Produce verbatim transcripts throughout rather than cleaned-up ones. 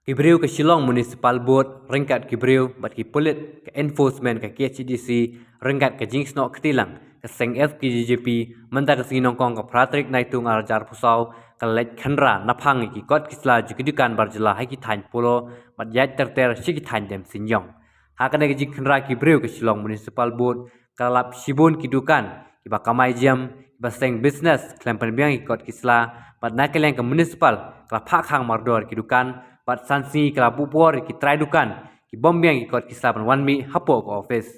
Ki briew ka Shillong Municipal Board ryngkat ki briew bad ki pulit ka enforcement ka K H A D C ryngkat ka jingsnoh kti lang ka seng F K J J P mynta ka sngi Nyngkong ka phra tarik Naitung arhajar arphew saw ka la leit khynra naphang ïa ki kot ki sla jong ki dukan bar jylla ha ki thaiñ Polo bad ïaid ter ter sha ki thaiñ Demseiñiong. Ha kane ka jingkhynra ki briew ka Shillong Municipal Board ka la lap shibun ki dukan kiba kamai jem, kiba seng business khlem pynbiang ïa ki kot ki sla bad na ka liang ka municipal ka la phah khang mardor ki dukan bad san sngi ka la buh por ïa ki trai dukan ki bym biang ïa ki kot ki sla ban wan mih hapoh ka office.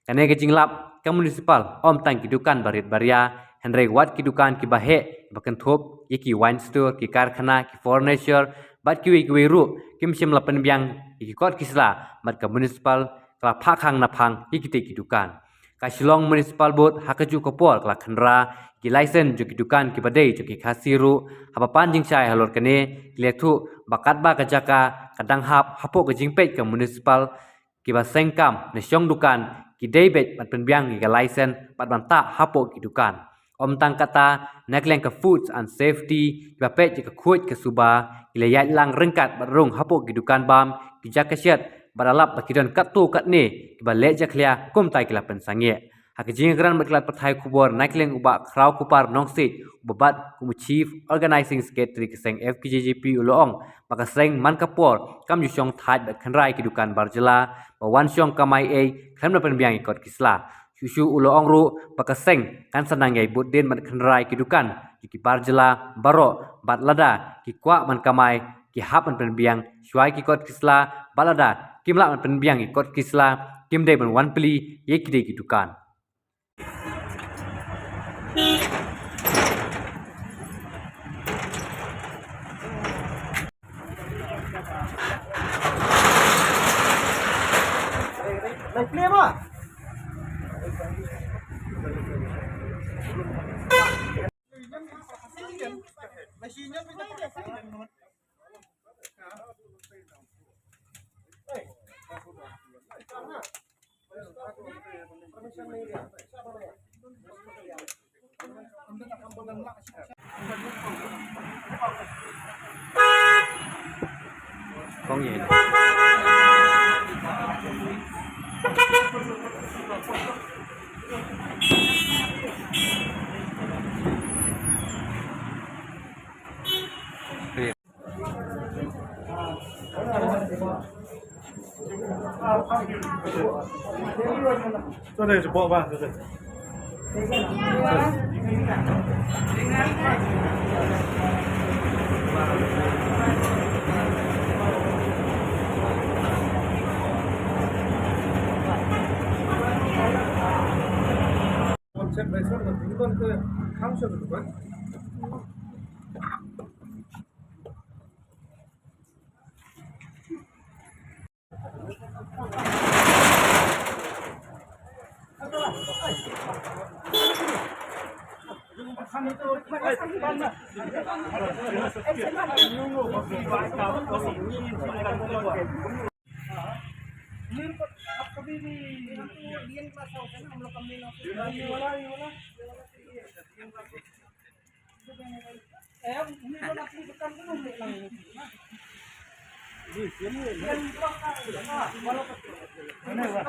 Kane ka jinglap ka municipal ym tang ki dukan barit baria hynrei wat ki dukan kiba heh kiba kynthup ïa ki wine store, ki karkhana, ki furniture bad kiwei kiwei ruh kim shym la pynbiang ïa ki kot ki sla bad ka municipal ka la phah khang naphang ïa kitei ki dukan. Ka Shillong Municipal Board ha kajuh ka por ka la khynra ki license jong ki dukan kiba dei jong ki Khasi ruh. Haba pan jingshai halor kane ki la ïathuh ba katba ka jaka ka dang hap hapoh ka jingpeit ka municipal, kiba seng kam ne shong dukan ki dei beit ban pynbiang ïa ka license bad ban tah hapoh ki dukan. Ym tang kata, na ka liang ka Foods and Safety kiba peit ïa ka khuid ka suba ki la ïaid lang ryngkat bad rung hapoh ki dukan bam, ki jaka shet bad la lap ba ki don katto katne kiba leh jakhlia kumta ki la pynsangeh. Ha ka jingïakren bad ki lad pathai khubor na ka liang u Bah Khrawkupar Nongsiej uba bat kum u Chief Organizing Secretary ka seng F K J J P u la ong ba ka seng man ka por kam ju shong thait bad khynra ïa ki dukan bar jylla ba wan shong kamai ei khlem da pynbiang ïa ki kot ki sla. Shuh shuh u la ong ruh ba ka seng kan sa nang ïai bud dien ban khynra ïa ki dukan jong ki bar jylla baroh bad lada ki kwah ban kamai ki hap ban pynbiang shuwa ïa ki kot ki sla bad lada kim lah ban pynbiang ïa ki kot ki sla kim dei ban wan plie ïa ki dei ki dukan.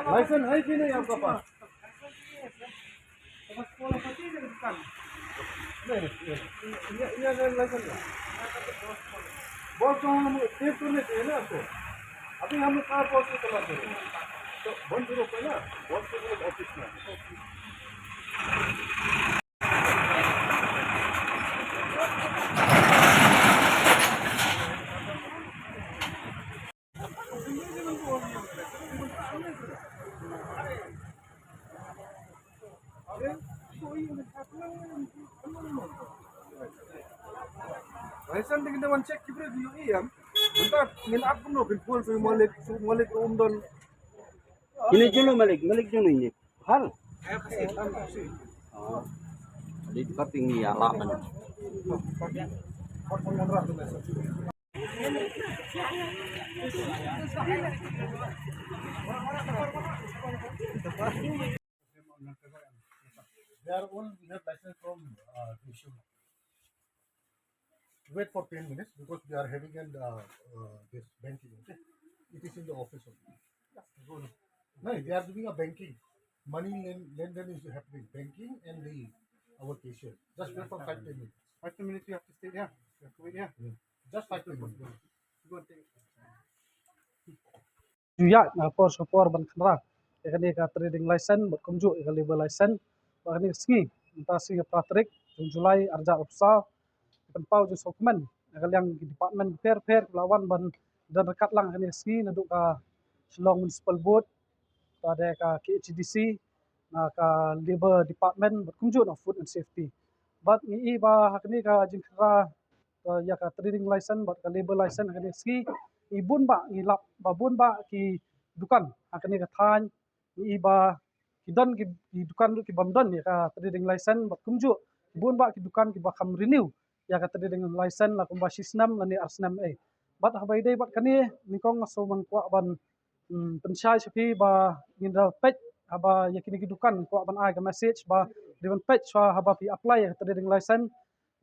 Licence है कि नहीं आपका पास? नहीं, ये, ये लाइसेंस है। बॉस को हम चेक करने चाहिए ना आपको। अभी हम लोग कार बॉस को चलाते हैं। तो बंद करो पहला, बॉस को बोलो ऑफिस में। License ding da wan check ki briew ki ïohi ïa. Mynta ngin ap kumno, phin phone sha u malik, sha u malik ruh um don. Kine jong u malik, malik jong u ine. Hal. Di tempat tinggi ya lapan. They are all, we have license from uh, Vishu. Wait for ten minutes because we are having an uh, uh, this banking. Okay? It is in the office only. No, they are doing a banking. Money lend, lend is happening. Banking and the our cashier. Just wait for five ten minutes. Five ten minutes you have to stay here. You have to wait here. Just five ten minutes. Go and take. Ju ïaid na por sha por ban khynra ïa kane ka trading license bad kumjuh ïa ka labour license. Bad kane ka sngi, mynta sngi ka phra tarik jong July arhajar arphew saw, pynpaw jingsohkmen na ka liang ki department pher pher ki la wan ban don ryngkat lang kane ka sngi, naduh ka Shillong Municipal Board, ka dei ka K H A D C, na ka Labour Department bad kumjuh na Food and Safety. Bad ngi i ba ha kane ka jingkhynra ïa ka trading license bad ka labour license ha kane ka sngi, i bun ba ngi lap ba bun ba ki dukan ha kane ka thaiñ, i ba ki don ki, ki dukan ruh ki bym don ïa ka trading license bad kumjuh bun ba ki dukan ki ba kham renew ïa ka trading license la kumba shi snem lane ar snem ei. Bad haba i dei bad kane, nyngkong nga sngewbha kwah ban pynshai sha phi ba ngin da peit haba ïa kine ki dukan, kwah ban ai ka message ba dei ban peit shuwa haba phi apply ïa ka trading license,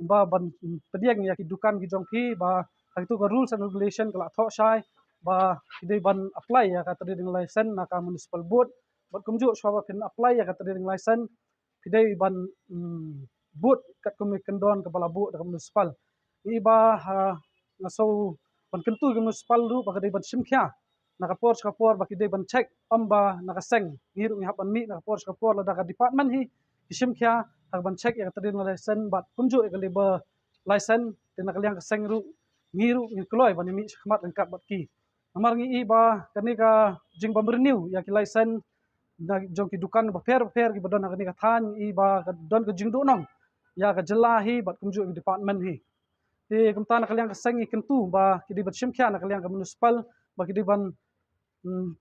ba ban pdiang ïa ki dukan ki jong phi ba ha kitu ka rules and regulation ka la thoh shai ba phi dei ban apply ïa ka trading license na ka municipal board. Bad kumjuh shuwa ba phin apply ïa ka trading license, phi dei ban bud katkum ki kyndon kaba la buh da ka municipal. Ngi ba ha nga sngewbha ban kyntu ïa ka municipal ruh ba ka dei ban shim khia na ka por sha ka por ba ki dei ban check, ym ba na ka seng. Ngi ruh ngi hap ban mih na ka por sha ka por, lada ka department hi ki shim khia ha ka ban check ïa ka trading license bad kumjuh ïa ka labour license, te na ka liang ka seng ruh ngi ruh ngi kloi ban mih shakhmat ryngkat bad ki. Namar ngi i ba kane ka jingbym renew ïa ki license na jong ki dukan bapher bapher ki ba don ha kane ka thaiñ, ngi i ba ka don ka jingduhnong ïa ka jylla hi bad kumjuh ki department hi. Te kumta na ka liang ka seng ngi kyntu ba ki dei ban shim khia na ka liang ka municipal ba ki dei ban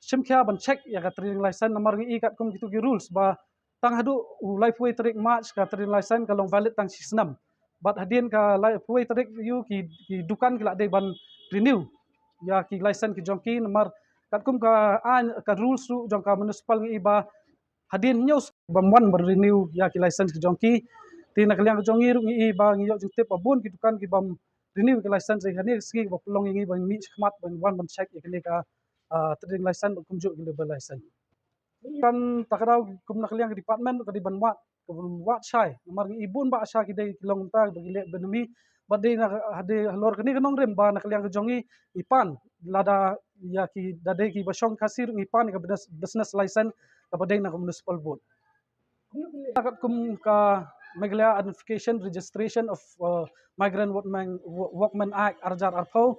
shim khia ban check ïa ka trading license, namar ngi i katkum kitu ki rules ba tang haduh u laiphew tarik March ka trading license ka long valid tang shi snem. Bad hadien ka laiphew tarik ïa ki, ki dukan ki la dei ban renew ïa ki license ki jong ki, namar katkum ka aiñ ka rules ruh jong ka municipal ngi i ba hadien hynñiew snem bym wan ban renew ïa ki license ki jong ki. Te na ka liang ka jong ngi ruh ngi i ba ngi ïoh jingtip ba bun ki dukan ki bym renew ki license, ïa kane ka sngi ba pynlong ïa ngi ban mih shakhmat ban wan ban check ïa kane ka trading license bad kumjuh ki labour license. Kan ta ka daw kum na ka liang ka department ka dei ban wad, ka ban wad shai. Namar ngi i bun ba sha ki dei ki long mynta ba ki leh bynmi. Bad dei na ka, dei halor kane ka nongrim ba na ka liang ka jong ngi i pan lada ïa ki da dei ki ba shong Khasi ruh ngi pan ïa ka business, business license kaba dei na ka municipal board. Katkum ka Meghalaya Identification Registration of uh, Migrant Workmen, Workmen Act arhajar arphew,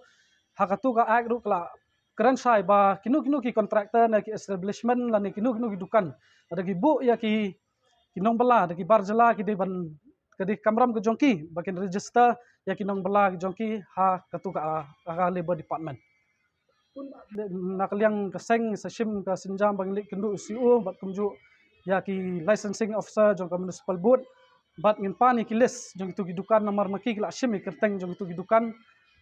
ha katu ka act ruh ka la kren shai ba kino kino ki contractor ne ki establishment lane kino kino ki dukan lada ki buh ïa ki, ki nongbylla da ki bar jylla ki dei ban, ka dei kamram ka jong ki ba kin register ïa ki nongbylla ki jong ki ha katu ka, ka labour department. Na ka liang ka seng sa shim ka sienjam ba ngin leit kynduh C O bad kumjuh ïa ki licensing officer jong ka municipal board bad ngin pan ïa ki list jong kitu ki dukan, namar ma ki ki la shim ïa ki kyrteng jong kitu ki dukan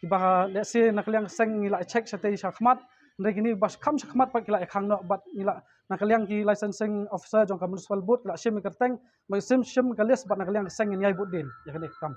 kiba let's say na ka liang ka seng ngi la check shatei shakhmat, hynrei kine ba kham shakhmat pat ki la ïa khang noh bad ngi la na ka liang ki licensing officer jong ka municipal board ki la shim ïa ki kyrteng, ba shim, shim ka list bad na ka liang ka seng ngin ïai bud dien ïa kane ka kam.